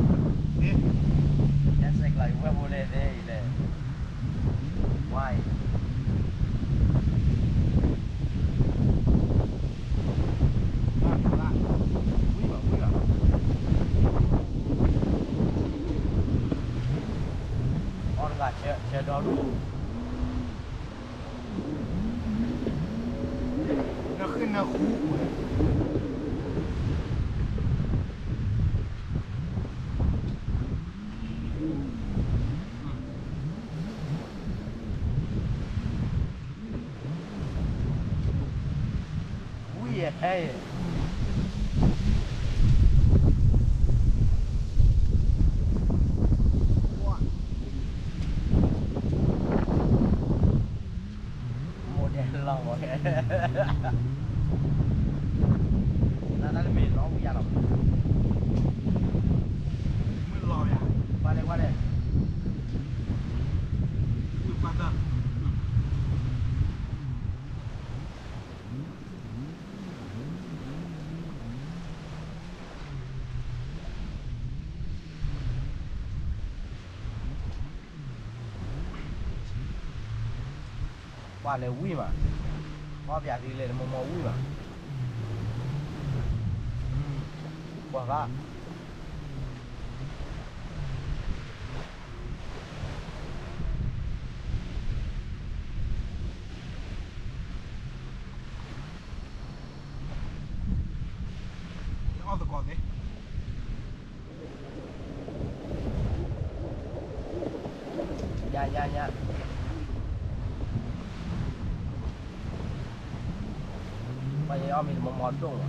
ဒီဒူၣ်, နဃ့နဃူ, ဝံၣ်ယဟဲယဲၢ်, မိၢ်ဒဲလီၤဝဲ, နတၢ်တမ့ၢ်လီၤဝံၣ်ယၤလီၤ, မုၢ်လီၤယၤ, ကွၢ်လဲၣ်ကွၢ်လဲၣ်, ဝံၣ်ကွၢ်တၢ် ကွၢ်လဲၤဝံၣ်မး, ကွၢ်ပၠးသံလဲၤတမီၤမီၤဝံၣ်မး, ကွၢ်ဃာ် အီၣ်သကိးသ့, ညါညါညါ, ပှၤယအီၣ်မ့ၤတမီၤမီၤဒိၣ်လီၤ.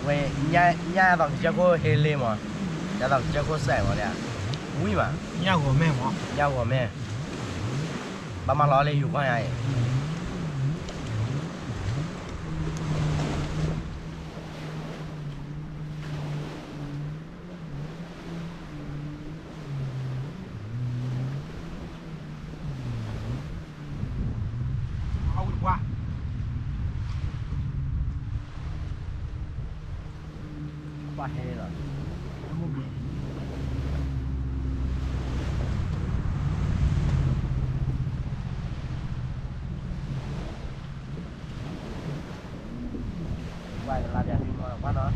ဝဲ, ညၣ်သိးကစၢၢ်ခိၣ်ဟ့လ့မး, ညၣ်သိးကစၢၢ်ခိၣ်စဲးမး, ဝံၣ်မး, ညၣ်ဂီၤမဲမး, ညၣ်ဂီၤမဲ, ဘၣ်မၤလီၤလၢယူၤကွၢ်ညါအံၤ အဝံၣ်တပှၢ်, ပှၢ်ဟဲလီၤ. ကွၢ်ကလါပျးသံမီၤကွၢ်နီၤ.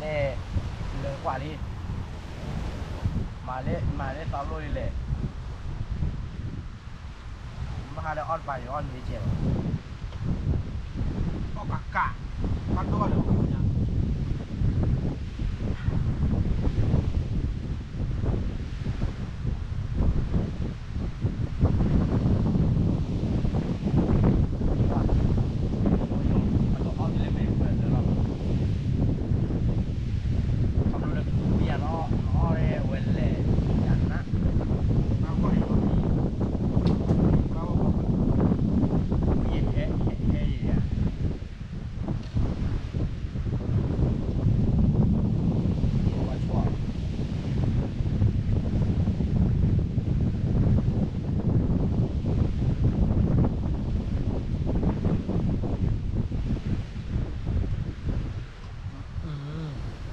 လဲၤ လၢကွၢ်လံ, မၤလၢ မၤလၢသီလိၣ်လံလဲၣ်, မဟါလၢအီၣ်တပၤန့ၣ် အီၣ်န့ၢ်ကဲးလီၤ, အီၣ်ကးကး, ဘၣ်ဒိၣ်လၢည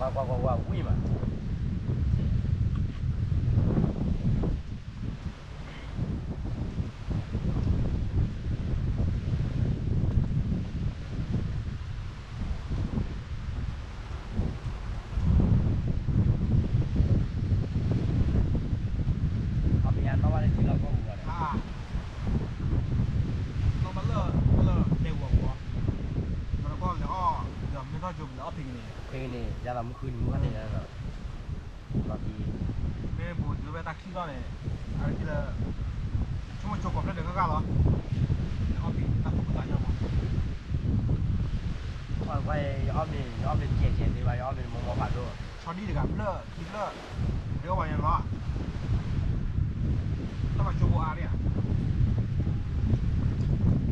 ါ ဝါ ဝါ ဝါ ဝါ ဝံၣ်မး, အမ့ၢ်အနီၢ်ဘၣ်လၢထံလီၢ်ကီၢ်ပူၤဘၣ်န့ၣ်, နီၢ်ဘၣ်လၢ လၢဒဲကဝီၤပူၤ, ဒီးကီၢ်လဲၤအီၣ်ဒီးမ့ၢ်ထီၣ်ကၠိပူၤလၢအီၣ်ဖဲက့ၤန့ၣ်, ဖဲက့ၤန့ၣ် ယသးမုၢ်ဃုနံၤမုၢ်ဃါန့ၣ်လီၤ, လီၤက့ၤ မ့ၢ်ဘူးတုၤဖဲတၢ်ခံသီန့ၣ်, အဝဲသ့ၣ်လၢ ဆိကမိၣ်ကၠိကိးဖျၢၣ်ဒီးဂၢ်ဂၢ်လီၤ, အီၣ်ဖဲတၢ်သူၣ်ဖှံသးညီမး, ကွၢ်ကွၢ် ယအီၣ်မ့ၤ ယအီၣ်မ့ၤတကဲးကဲးသ့ဘၣ်, ယအီၣ်မ့ၤတမီၤမီၤဖးဒိၣ်, ဆီဒံၣ်တဂၤဖျၢၣ်ခံဖျၢၣ်, ဒဲကဝီၤန့ၣ်လီၤ, တၢ်ဘၣ်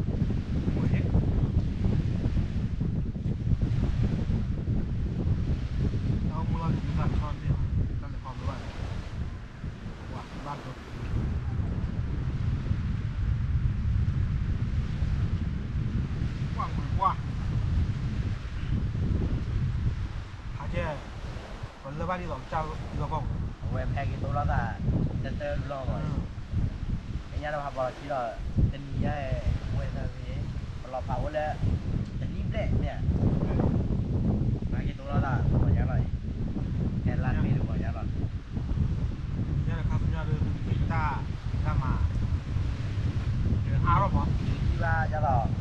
ကၠိဖိအါဒံးဧါ တၢ်အိၣ်မူလီၤဒုးသးတခီန့ၣ်, တၢ်လဲၤခီဖျိဘၣ်န့ၣ်, ဝါဘၣ်ဒိ, ကွၢ်ကွၢ်ကွၢ်, ဟးကဲ, ပလၢဘၣ်ဒ်သိးကစၢ်လီၢ်ကီၢ်ပူၤ, အဝဲဖဲက့ၤသိလီၤသး တတၢၢ်လီၢ်မး, အညါတဖၣ်ပှၤလီၤခံဒီး, တနံၤညါ, ဝဲသးဂ့ၤ, ပလီၤဖးအိၣ်လၢ တနံၣ်ဘျဲၣ်မ့ၢ်ဧါ, မၤက့ၤသိလီၤသးတဂီၤညါလီၤအံၤ, ဟဲလါမ့ၢ်တဂီၤညါလီၤ, ညါတခါဆူညါဒီး တၢ်, တၢ်မၤ, အါထီၣ်မး, ယထံၣ်ဘၣ်ယလီၤ, မၤအီၣ်ဒၣ်အါထီၣ်ကွံာ်ကွံာ်မး ယကွၢ်လၢယၤလၢမ့ၢ်,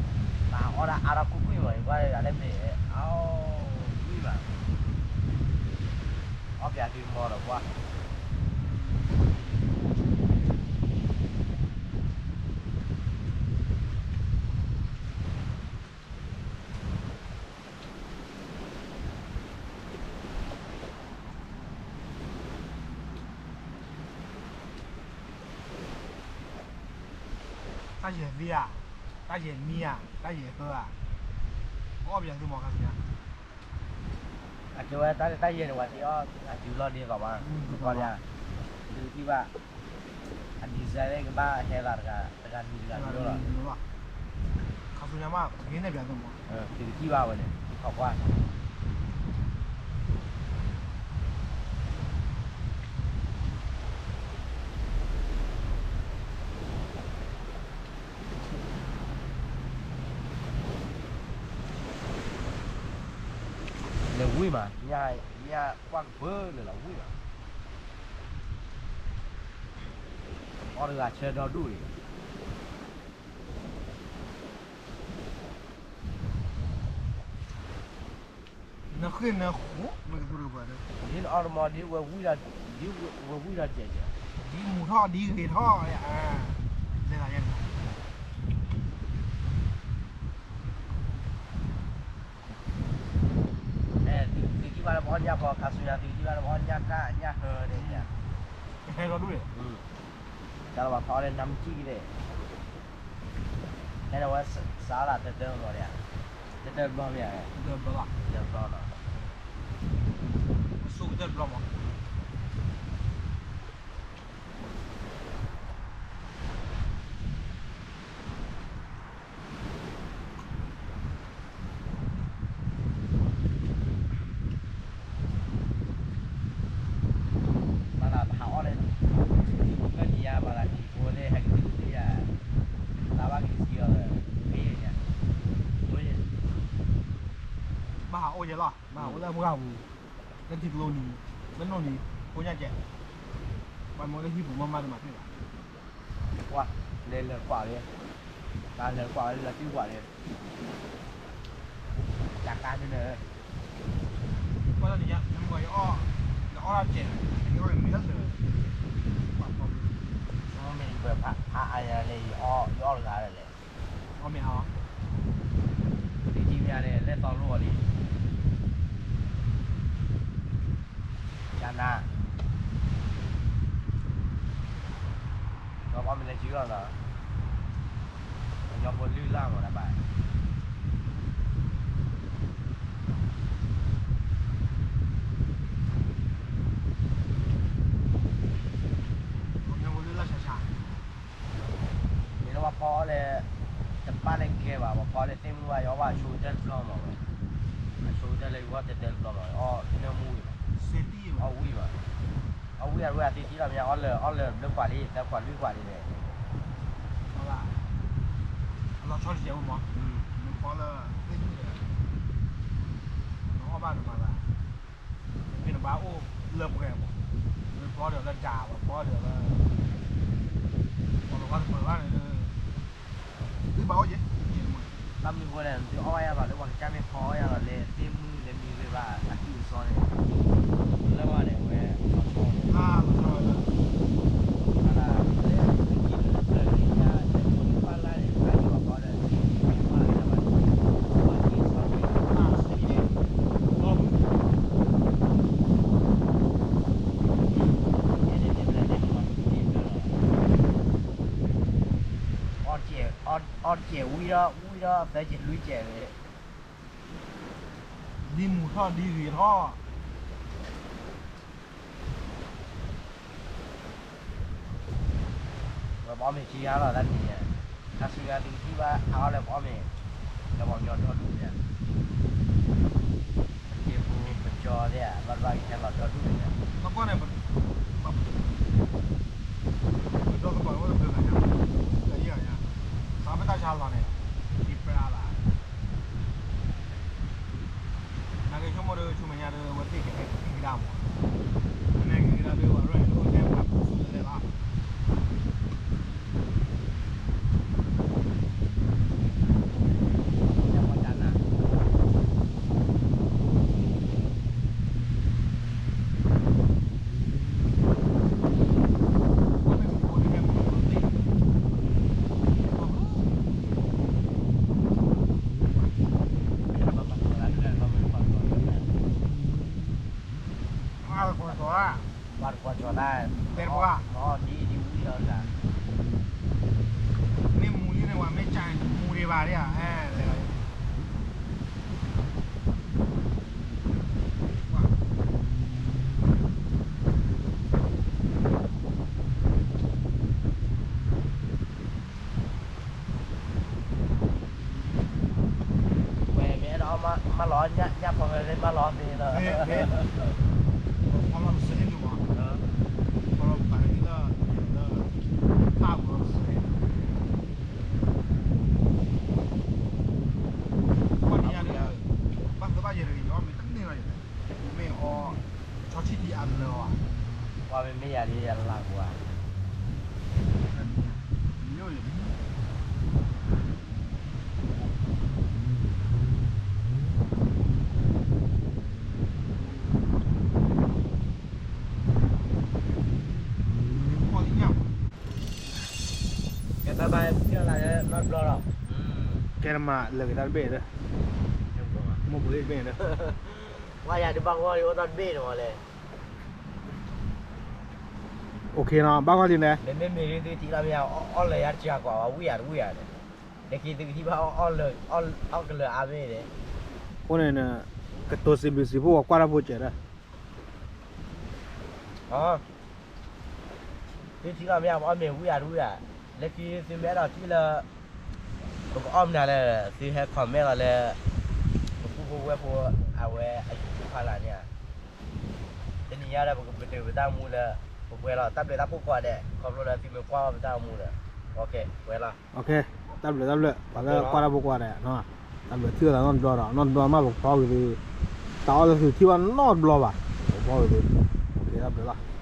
အါ, ဝံၣ်ဘၣ်, အီၣ်ပၠးသုမီၤဒီးကွၢ် တၢ်ယဲၢ်သံဧါ, တၢ်ယဲၢ်မံဧါ, တၢ်ယဲၢ်ဟၢဧါ, အီၣ်ပၠးသုမီၤခါဆူညါ, အကဲဝဲတၢ်ယဲၢ်န့ၣ် ပှၤသ့အီၣ်အတုၤလီၤဒ်သိးဘၣ်, ကီၢ်လၢ, သုကထံၣ်ဘၣ်, အ design န့ၣ် ကဘၣ်ဟဲသးတဂၤ, တဂၤနံၤတဂၤနံၤလီၤ, ခါဆူညါမး ပကဟ့ၣ်နဲၣ်ပၠးသုမီၤ, သုကထံၣ်ဘၣ်ဝဲန့ၣ် ခီကွၢ် လဲၤဝံၣ်မး, ညၣ်ကွၢ်ကပၢၢ်လၢာ်လီၤဝံၣ်မး, အီၣ်တဂၤဆၢဒီဒူၣ်န့ၣ် နဃ့ၢ်နဃိး မ့ၢ်ကသူၣ်တကပၤဒီး ဒ်နအီၣ်တမီၤ ဒ်ဝဲဝံၣ်ဒီး, ဒ်ဝဲဝံၣ်ဒီးကဲးကဲး, ဒ်မူၤထီၣ်ဒ်ဂ့ၤထီၣ်, လဲၤသးယဲန့ၣ်, သုကထံၣ်ဘၣ်လၢပအီၣ်ညၣ်ဖီ ခါဆူညါ သုကထံၣ်ဘၣ်လၢပအီၣ်ညၣ်ကၢ်ညၣ်ဟၢန့ၣ်, ကဟဲလီၤဒူၣ်န့ၣ် တၢ်လီၤပှၤဖးအီၣ်လၢနါမကံၣ်ကလဲၣ်, ဟဲန့ၣ်ဝဲစးလၢတၢၢ်တၢၢ်မီၤဒၣ်, တၢၢ်တၢၢ်ဘျီမ့ၢ်ဧါ, တၢၢ်ဘျီလီၤ, အဆိကတၢၢ်တဘျီမီၤ ဘၣ်သးပဟးအီၣ်လၢ ထံဖိကီၢ်နံၤညါ ဘၣ်သးထံဖိန့ၣ် ဟဲက့ၤသုကသ့ဧါ, သးဘၣ်က့ၤစံးအီၤလၢ မ့ၢ်ယဲ, ဘၣ်ဟးအီၣ်ယဲလီၤ. အိၣ်လၢအပှၢ်ပူၤ, လၢထံကျိနံၤ, လၢနိၣ်နံၤ, ဖိညၣ်ကဲး, ပှၤမ့ၢ်အိၣ်လၢဟံၣ်ပူၤမးမးတမၤသ့ဘၣ်. ပှၤလဲၤလၢာ်ကွၢ်လံ, တၢ်လဲၤကွၢ်လၢလၢာ်ကွၢ်လံ, တၢ်ကါန့ၣ်, ကွၢ်လၢနံၤညါ, နမ့ၢ်ယအီၣ်, နအီၣ်တၢ်ကဲး, နအီၣ်မ့ၢ်လၢာ်, ပှၤဖီမ့ၢ်ဖးအါယၤလဲၣ်, ယအီၣ်တဂၤလဲၣ်. အီၣ်မ့ၢ်အါ, တထံၣ်မ့ၢ်အါန့ၣ် လဲၣ်သီလိအီၤလံ. ယနၤ, ဒီးပအီၣ်မ့ၢ်လဲၤစုလီၤနီၤ, ပညီဖိလုၢ်လၢ်မးတဘၣ်. ပညီဖိလုၢ်လၢ်ဆးဆး မ့ၢ်လၢပှၤဖီအီၣ်လၢ တပၢ်လၢကဲဘၣ်, ပှၤဖီအီၣ်လၢသ့ၣ်မုၢ်ဘၣ် ယအီၣ်ဘၣ်အဆိကတၢၢ်တဘျီမးဝဲ, အဆိကတၢၢ်လၢယဂီၢ်တတၢၢ်တဘျီမး, အီၣ်နၢမူဝံၤဘၣ်, အီၣ်ဝံၤဘၣ်, အီၣ်ဝံၤအဝဲအသ့ၣ်ထံၣ်လီၤမ့ၢ် အီၣ်လၢာ် အီၣ်လၢာ်ဘျုးကွၢ်လံ သၢကွၢ်လွံၢ်ကွၢ်လံန့ၣ်, အလီၤဆီတကဲးဝဲမး, နဖီလၢသ့ၣ်မုၢ်ဒီး နအီၣ်ဘၣ်နမၤသး မ့ၢ်နဘၣ်အိၣ်လၢပှဲၤမး, နဖီဒီးလၢဒၣ်ဝဲ ဖီဒီးလၢ ပှၤလီၤဝါတပၢၢ်ဘၣ်န့ၣ်, သုဘၣ်အိၣ်ယဲ, ဘၣ်မနုၤဃိလဲၣ် နသုအီၣ်ဘၣ်ယၤလီၤလၢပှၤကစၢ်မ့ၢ်ဖီအီၣ်ယၤလီၤလၢ သ့ၣ်မုၢ်လၢမံၤဂ့ၤဘၣ် အကံၢ်အစီန့ၣ်, လၢဝဲန့ၣ်ဝဲ လီၤဆီန့ၣ်, လၢသုကံၢ်လၢပျၢၤလံညါ လၢဖိလံၤပၢ်လၢ်န့ၣ် ဘၣ်ယိၣ်အီၤဃီဒီး ကံၢ်မ့ၢ်ဖီဒီး ပှၤကံၢ်စီန့ၣ် အီၣ်တကဲးဝံၤဒီး ဝံၤဒီးသၢကဲးလွံၢ်ကဲးန့ၣ်, ဒ်မူၤထီၣ်ဒ်ဂ့ၤထီၣ်, ဝဲပအီၣ်မ့ၤခံဂၤလီၤတၢ်နံၤညါ, တၢ်ဆူညါသုကထံၣ်ဘၣ် အအီၣ်လၢပအီၣ်မ့ၤ, လၢပှၤကညီဒီဒူၣ်ညါ, ပက့ၤပူၤပကၠီသ့ၣ်ဧါ ဘၣ်တဘၣ်ကဟဲလီၤဒီဒူၣ်န့ၣ်, ဒီကပၤဝဲတဘျုးဂၤညါ, တယံာ်ဂၤညါ, သးပ့ၢ်တၢ်ဆါလီၤန့ၣ်, ဒ်ပှၤအါလၢ နာ်က့ဆိကမိၣ်ဒီး ဆူမဲာ်ညါဒီး အဝဲသ့ၣ်ကဟဲက့ၤကဒါမး, မ့ၢ်က့ၤကဒါဒီး ပှၤရဲၣ်ဒိၣ်ဟဲပှၤပူၤဆူလဲၣ်လီၤ. ပှၤတကွၢ်ကီၤတၢ်, ပှၤတကွၢ်ကီၤတၢ်, တဲတပှၢ်, မ့ၢ်မူၤလံန့ၣ် ပှၤမ့ၢ်ကၢ်မူၤဒံးဘၣ်ဒံးဧါ, အဲ လဲၤလီၤ ဝဲမ့ၢ်အဲၣ်ဒိးမၤလီၤ ညၣ်ဖီဖဲလၢမၤလီၤသ့လီၤ, ဖီလီၤပစ့န့ၣ်မး, ဖီလီၤပပာ်န့ၣ်လၢ တၢ်ဝဲပစ့န့ၣ်, ပှၤန့ၣ်ယၤဒီး ဘၣ်သ့ဘၣ်ယဲၢ်တဂ့ၤ ယအီၣ်မ့ၤတန့ၢ်လီၤယဲၢ်, မ့ၢ်အီ ဆီဆံၣ်ဒံးအလၢာ်, ပှၤမ့မ့ၢ်ယၤဒ်ယလၢ်ကွၢ် ကဲ bye bye နီတဘျီလီၤ, ကဲနမၤလၢာ်က့ၤတၢ်တဘ့ၣ်ဒီး, မိၢ်ပှ့ၤတဘ့ၣ်ဒီး, ဝါယၤဒုးဘၣ်ဂီၢ်လံ အိၣ်တၢ်တဘ့ၣ်န့ၣ်မးလဲၣ်, OK နီၤ ဘၣ်ဂီၢ်လံန့ၣ်, မ့မ့ၢ်မ့ၢ်ဒ်သုထံၣ်လီၤမ့ၢ် အီၣ်လၢာ်ယါတကးကွၢ်ဝဲ ဝံယၤတဝံယၤန့ၣ်, လၢခံသုကထံၣ်ဘၣ် အီၣ်ကလၢာ်အါမ့ၢ်န့ၣ်, အဃိန့ၣ် ကတိၤစံးဘျုးစံးဖှိၣ်ပှၤကွၢ်တၢ်ဖိစဲးဒီး သုထံၣ်လီၤမ့ၢ် ပအီၣ်မ့ၤဝံယၤတဝံယၤ, လၢခံသုမ့ၢ်အဲၣ်ဒိးထံၣ်လၢ ပကအီၣ်မနုၤလဲၣ် သုဟဲ comment လီၤလၢ ပပုၢ်ဖိဝဲၢ်ဖိ အဝဲအ YouTube ဖီလာ်န့ၣ်ဧါ, တနံၤညါဒီး ပကပတုာ်ပတၢ်မူလၢ ပပှဲၤလီၤ တၢ်ဘျုးတၢ်ဖှိၣ်ကိးဂၤဒဲး ခီဖျိလၢသုမ့ၢ်ကွၢ်အီၣ်ပတၢ်မူဒီး, ပှဲၤလီၤ. တၢ်ဘျုးတၢ်ဘျုး ပှၤလၢကွၢ်တၢ်ဖိကိးဂၤဒဲး, တၢ်ဘျုးထံၣ်လိာ်သးနီတဘျီဒီး နီတဘျီမး ပကဖျီက့ၤသု, တၢ်ဘျုး တၢ်အီၣ်လၢသုးထံၣ်ဘၣ်နီတဘျီဘၣ်, အိၣ်ဘှီၣ်ဝဲသ့ၣ်, တၢ်ဘျုးလီၤ.